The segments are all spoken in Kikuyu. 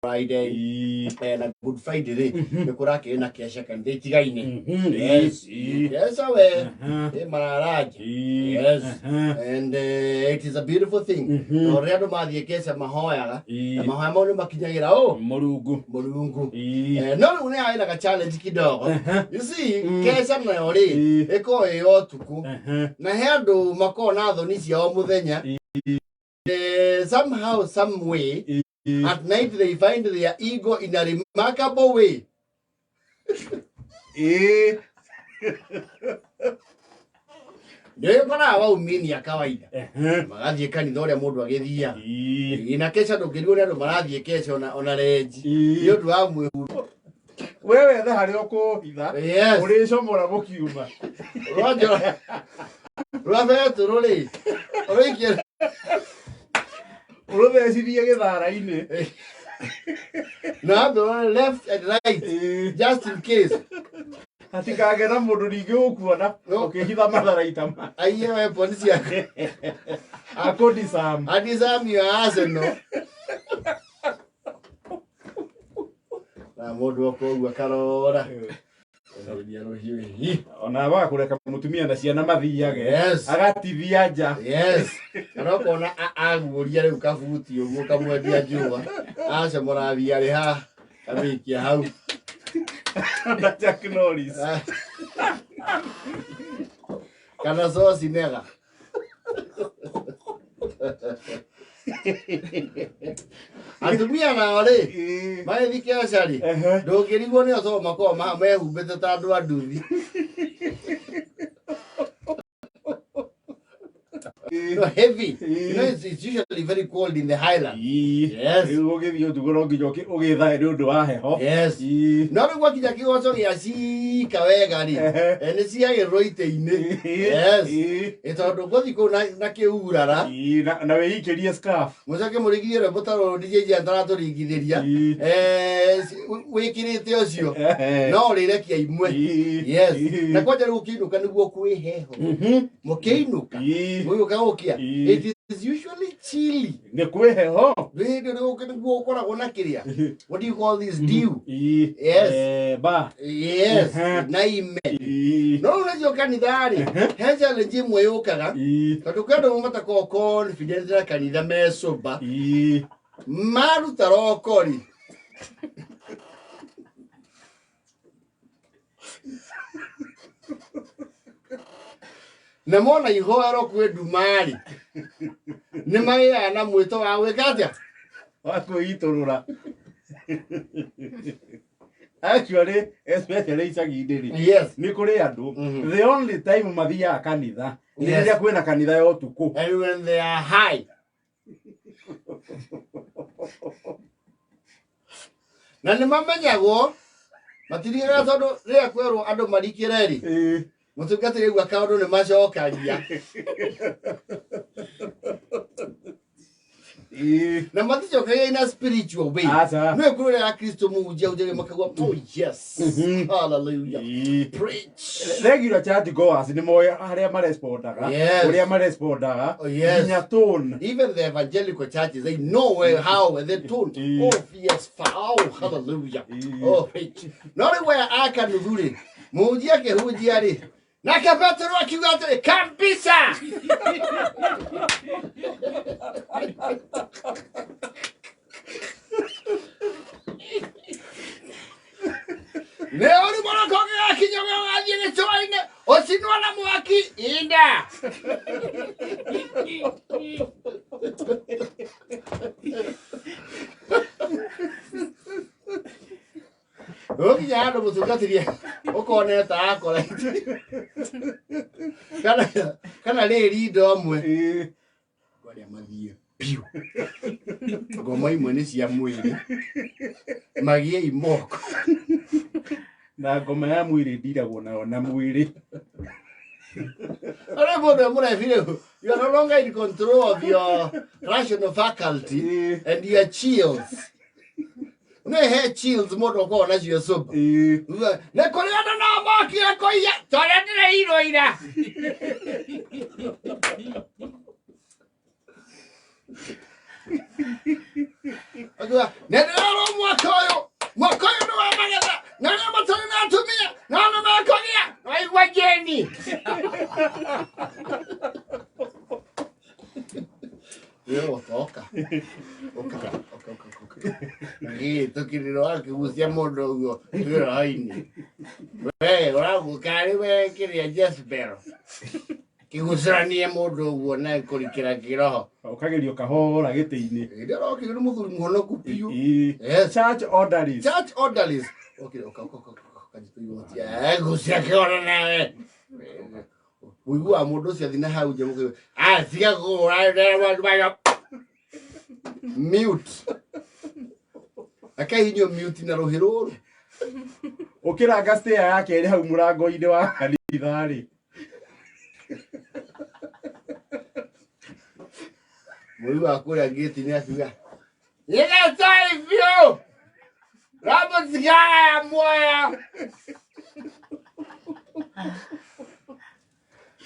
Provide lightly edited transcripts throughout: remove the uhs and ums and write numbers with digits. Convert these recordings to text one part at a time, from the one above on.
Friday. Na Good Friday rĩ, nĩ kũrakĩrĩ na keca kanitha itigaine. Yes. Keca we ĩ mararanja. Yes. And it is a beautiful thing. Na ũrĩa andũ mathiĩ keca mahoyaga, na mahoya mau nĩ makinyagĩra ũ Mũrungu. Mũrungu. No rĩu nĩ harĩ na ga challenge kidogo. You see, keca nayo rĩ, ĩkoragwo ĩ ya ũtukũ. Na he andũ makoragwo na thoni ciao mũthenya. Somehow, some way, at night they find their ego in a remarkable way. Nĩ ũkoraga waumini a kawaida magathiĩ kanitha ũrĩa mũndũ agĩthiaga. Ĩ, na keca ndũngĩrigwo nĩ andũ marathiĩ keca ona renji nĩ ũndũ wa mwĩhundo. We wethe harĩa ũkũhitha. Yes. Ũrĩcomora mũkiuma. Rwanjora rwa betũrũ rĩ, ũrũikie. Ũrũthecithie gĩthara-inĩ. Na andũ left and right, just in case. Hatikagĩe na mũndũ ningĩ ũkuona No. ũkĩhitha matharaita ma Aiye weapon ciake. Akũdisarm. Adisarm your arsenal. Na mũndũ okoguo akarora. Ũrĩa rũhiũ hihi. Ona waga kũreka mũtumia na ciana mathiage. Yes. Agatithia nja. Yes. Kana ũkona aguũria rĩu kabuti ũguo kamwendia njũa. Acomora thiarĩ haha. Kamĩikia hau. Na Chuck Norris. Ah. Kana soci nega. Atumia nao rĩ, magĩthiĩ keca rĩ, ndũngĩrigwo nĩ tondũ makoragwo mehumbĩte ta andũ a nduthi. No, heavy. You know, it's usually very cold in the highlands. Yes. Rĩu ũgĩthiĩ ũtukũ no nginya ũgĩthae nĩ ũndũ wa heho. Yes. No rĩu gwakinya kĩgoco gĩa cika wega rĩ, nĩ ciagĩrĩrwo itĩ-inĩ. Yes. Ĩ tondũ ngũthiĩ kũu na kĩurara. Na wĩikĩrie scarf. Mũcoke mũringithie rwĩmbo ta rũrũ DJ Jan taratũringithĩria. Wĩkĩrĩte ũcio. No ũrĩrekia imwe. Yes. Na kwanja rĩu ũkĩinũka nĩguo kwĩ heho. Mũkĩinũka. Mũgĩũka gũkĩa. It is usually chilly. Nĩ kwĩ heho. Hĩndĩ ĩrĩa nĩguo ũkoragwo na kĩrĩa. What do you call this dew? Yes. Ba. Yes. Na ime. No rĩu nacio kanitha rĩ, he challenge ĩmwe yũkaga. Tondũ kwĩ andũ matakoragwo confident na kanitha me sober. Maruta rokori. Na mona ihoero kwĩ nduma-rĩ, nĩ magĩaga na mwĩto wa gwĩka atĩa? Wa kwĩitũrũra. Actually, especially icagi-inĩ rĩ, nĩ kũrĩ andũ, the only time mathiaga kanitha nĩ rĩrĩa kwĩna kanitha ya ũtukũ. And when they are high. Na nĩ mamenyagwo matirigaga tondũ rĩrĩa kwerwo andũ marikĩre rĩ, mũtungatĩri aigua kaũndũ nĩ macokagia. Na maticokagia in a spiritual way. Aca. No ĩkorwo rĩrĩa Kristo mũhunjia hunjagia makauga, "Oh yes. Hallelujah. Preach." Regular church goers nĩ moĩ harĩa marespondaga, ũrĩa marespondaga, Oh, yes. nginya tone. Even the evangelical churches, they know where, how, and the tone. Oh, yes, oh, hallelujah. Oh, preach. No rĩu aya a kanuthu rĩ, mũhunjia akĩhunjia rĩ, nake Petero akiuga atĩrĩ, kabisa. Nĩ ũru mũno kũngĩgakinya we ũgathiĩ gĩcũa-inĩ ũcinwo na mwaki inda. Ũkinya handũ mũtungatĩri ũkoneta akora kana rĩri indo amwe arĩa mathiĩ biũ ngoma imwe nĩ cia mwĩrĩ magĩe imoko. Na ngoma ya mwĩrĩ ndiragwo nayo na mwĩrĩ. Arĩa mũndũ e mũrebi rĩu, you are no longer in control of your rational faculty and your chills. Nĩ he chills mũndũ ũkoragwo nacio sober. Nĩ kũrĩ andũ no mokire kũiya torĩa ndĩreirwo ira. Akiuga, nĩ ndĩrerwo mwaka ũyũ, mwaka ũyũ nĩ wa magetha, na arĩa matarĩ na atumia nao nĩ mekũgĩa. Waigua Jeni? Yo, toka. Ũka, ũka, ũka, ũka. Gĩ, tũkirĩrwo akĩgucia mũndũ ũguo twĩ roho-inĩ. We, ũraguka arĩ we kĩrĩa Jezebel. Kĩgucũranie mũndũ ũguo na kũrikĩra kĩroho. Ũkagerio kahora gĩtĩ-inĩ. Hĩndĩ ĩrĩa ũrokire nĩ mũthuri mũhonoku biũ. Ĩĩ. Yes. Church orderlies. Church orderlies. Okire, ũka, ũka, ũka, ũka, ũka, ũka, gucia kĩoro nawe. Ũiguaga mũndũ ũcio athi na hau nja mũkĩgua, "Ah, tiga kũhũra mute." Akahihinywo mute na rũhĩ rũrũ. Ũkĩranga stair ya kerĩ hau mũrango-inĩ wa kanitha rĩ. Mũiguaga kũrĩa ngĩti-inĩ akiuga, "Gĩgatai biũ! Ramũtigaya muoyo!"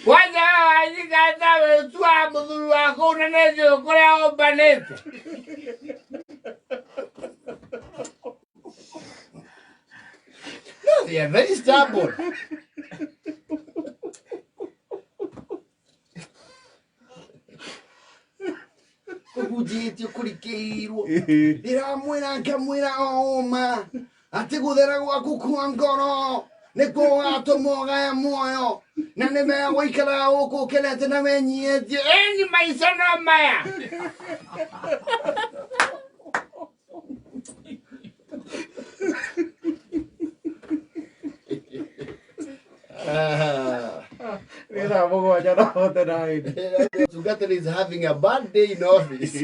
Kwanza wanyikata wĩtua mũthuri waku na nĩ njũĩ kũrĩa ũmbanĩte. No, they are very stubborn. Kũhunjĩtio kũrikĩirwo ndĩramwĩra ngamwĩra o ũma atĩ gũthera gwaku kwa ngoro nĩkuo gũgatũma ũgaya muoyo na nĩ wega gũikara gũkũ ũkenete na wenyiĩtie ĩni maica no maya. Ah. Nĩ thaa 7 na 49. Tungatĩri is having a bad day in office.